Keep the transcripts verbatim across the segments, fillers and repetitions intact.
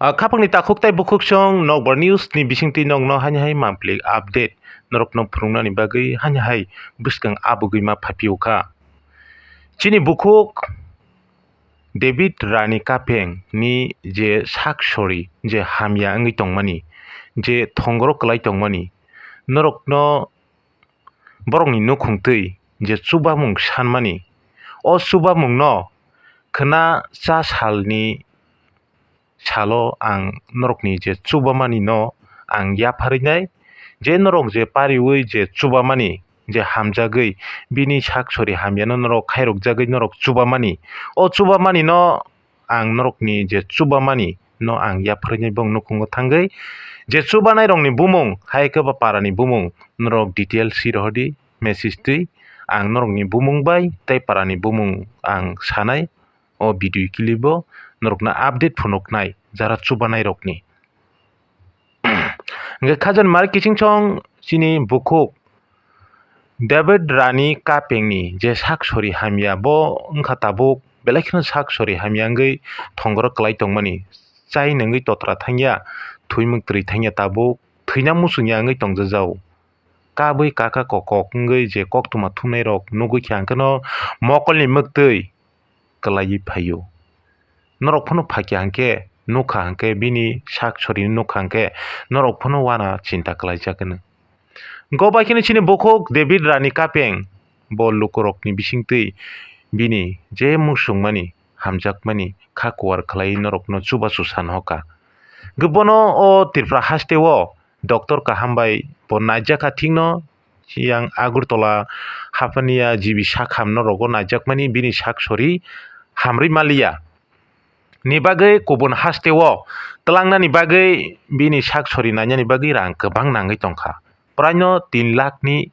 Ah, khapangni takhuk tei bukhuk song Nokbar News ni bisingtwi nokno hani hai mampli update norokno phwrwngnani bagwi hani hai bwskang abugwi ma phapio kha. Chini bukhuk David Rani Kapeng ni je sak sori je hamya wngwi tongmani, je thongoro kwlai tongmani, norokno borokni nukhungtwi je chubamung sanmani, o chubamungno khwna cha salni salo ang norokni je chubamani no ang yapharwi nai, je norok je pariwi je chubamani je hamjagwi bini sak sori hamyano norok khairokjagwi norok chubamani, o chubamani no ang norokni je chubamani no ang yapharwi nai bong nukhungo thangwi je chubanairokni bumung hai khe ba parani bumung norok details si rohordi message twi ang norokni bumung bai tei parani bumung ang sanai. O video clip o norokno update phunuknai jara chubanairokni. Hwnkhe khajani mari kiching chong chini bukhuk David Rani Kapengni je sak sori hamya, bo wngkha tabuk belai kheno sak sori hamya wngwi thongoro kwlai tongmani, chai nungwi totra thangya, thwi mwktwrwi thangya, tabuk thwina muchungya wngwi tongjajao. Kabwi kaka kokok wngwi je koktwma thumnairok nugwi khe hwnkhe no mokolni mwktwi kwlaiwi phaio. Norok phano phakya hwnkhe nukha hwnkhe bini sak sorini nukha hwnkhe norok phano wana chinta kwlaijak hwno. Go bai kheno chini bukhuk David Rani Kapeng bo lukurokni bisingtwi bini je muchungmani hamjakmani kha kuwar khlaiwi norokno chubachu san hoka. Hwnkhe bono o Tripura hasteo doctor kaham bai bo naijak kha thikno yang Agartala Haphania G B sakham norokgo naijakmani bini sak sori hamrwi maliya ni bagwi kubun hasteo twlangnani bagwi bini sak sori nainani bagwi rang kwbang nangwi tongkha, praino tin lakh ni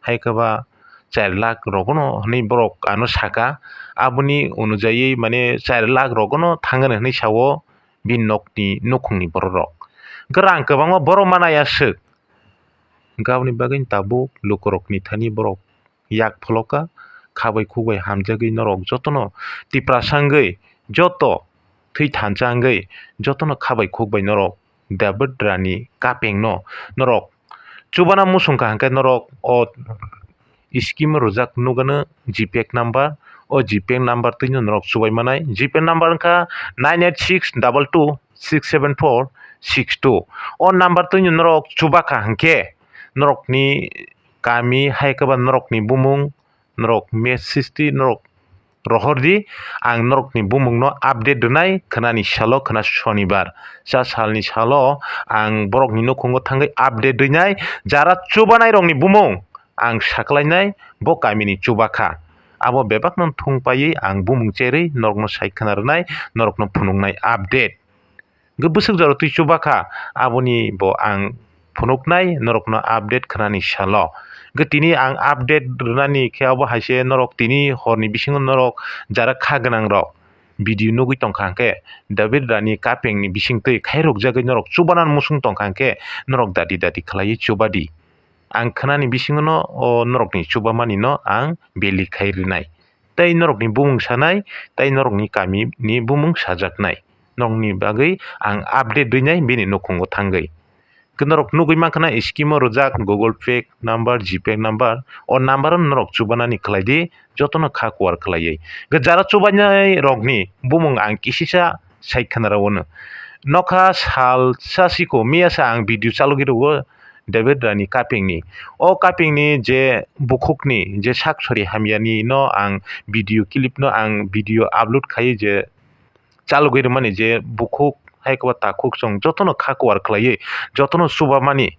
hai khe ba char lakh rogono hwnwi borok ano saka, aboni onujaiwi mane char lakh rogono thangani hwnwi sao bini nokni nukhungni bororok. Hwnkhe rang kwbangma borok manai aswk, hwnkhe aboni bagwi tabuk lukurokni thani borok yak pholoka, khabai khukbai hamjagwi norok jotono tiprasa wngwi joto thwi thansa wngwi jotono khabai khukbai norok David Rani Kapengno norok chubana muchungkha hwnkhe norok o scheme rwjak nukgano GPay number, o GPay number twino norok chubai manai. GPay number wngkha nine eight six double two six seven four six two. O number twino norok chubakha hwnkhe norokni kami hai khe ba norokni bumung, norok message twi norok rohor di, ang norokni bumungno update rwnai khwnani salo, khwna Shonibar cha salni salo ang borokni nukhungo thangwi update rwnai. Jara chubanairokni bumung ang saklainai, bo kamini chubakha, abo bebakno thung paiwi ang bumung cherwi norokno sai khwna rwnai, norokno phunuknai update. Hwnkhe bwswk jora twi chubakha, aboni bo ang phunuknai norokno update khwnani salo. Hwnkhe tini ang update rwnani khe abo hai se norok tini horni bisingo norok jara kha gwnangrok video nugwi tongkha hwnkhe David Rani Kapengni bisingtwi khairokjagwi norok chubanani muchung tongkha hwnkhe norok dadi dadi khlaiwi chubadi. Ang khwnani bisingono o norokni chubamanino ang beli khai rwnai. Tei norokni bumung sanai, tei norokni kamini bumung sajaknai. Norokni bagwi ang update rwnai bini nukhungo thangwi. Hwnkhe norok nugwi mankha na scheme o rwjak Google Pay number, GPay number, o number o norok chubanani khlai di, jotono kha kuwar khlaiwi. Hwnkhe jara chubainai rokni bumung ang kisisa sai khwna rw-, ono. Nokha sal sa siko miya sa ang video chalogwi rwo David Rani Kapingni. O Kapingni je bukhukni je sak sori hamyani no ang video clip no ang video upload khai je chalogwi rwmani je bukhuk hai khe ba takhuk chwng jotono kha kuwar khlaiwi jotono chubamani,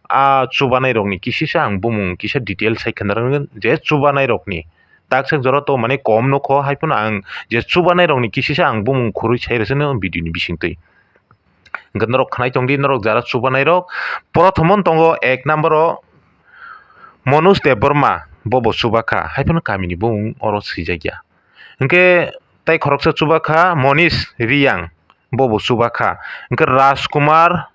a chubanairokni kisisa ang bumung kisa detail sai khna rwngkha je chubanairokni. Taksa jora to mane kom nukho, hai phano ang je chubanairokni kisisa ang bumung khurui sai rwsano video ni bisingtwi. Hwnkhe norok khnai tongdi, norok jara chubanairok, prothomon tongo ek number o Manoj Debbarma, bobo chubakha, hai phano kamini bumung oro swijakya. Hwnkhe tai khoroksa chubakha Manish Riyang, bobo chubakha. Hwnkhe Rajkumar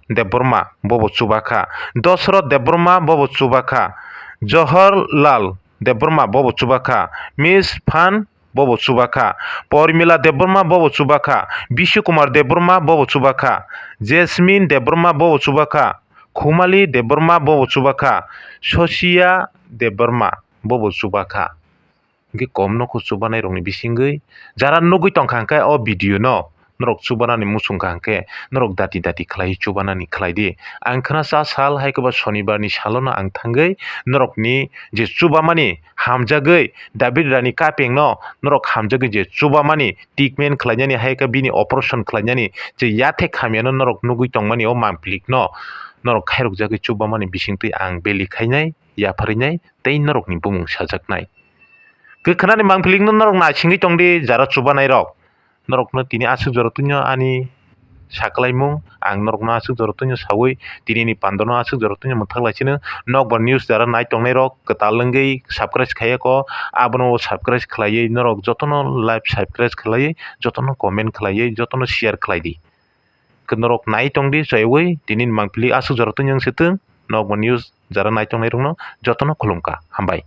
Debbarma, bobo chubakha. Dosroth Debbarma, bobo chubakha. Johorlal Debbarma, bobo chubakha. Miss Phan bobo chubakha. Pormila Debbarma bobo chubakha. Bishu Kumar Debbarma bobo chubakha. Jasmine Debbarma bobo chubakha. Khumali Debbarma bobo chubakha. Sosiya Debbarma bobo chubakha. Hingke kom nokho chubanairokni bisingwi jara nugwi tongkha hingke o video no norok chubanani muchungkha hingke norok dati dati khlai chubanani khlai di. Ang khna cha sal hai koba sonibar ni salo no ang thangwi norokni je chubamani hamjagwi David Rani kapeng no norok hamjagwi je chubamani treatment khlainani hai khe bini operation khlainani je yathek hamya no norok nugwi tongmani o mangpili no norok khairokjagwi chubamani bisingtwi ang beli khainai, yapharinai tei norokni bumung sajaknai. Kwkhanani mangpili no norok naisingwi tongdi jara chubanairok. Norokno tini aswk jora twino ani saklaimung, ang norokno aswk jora twino sawi, tinini pandano aswk jora twino mwthak lai sino. Nokbar news jara nai tongnairok kwtal wngwi subscribe khaiya kho, abono subscribe khlaiwi norok jotono live subscribe khlaiwi, jotono comment khlaiwi, jotono share khlaidi. Khe norok nai tongdi chaywi, tinini mangpili aswk jora twino wng se twng, nokbar news jara nai tongnairokno jotono khulumkha. Hambai.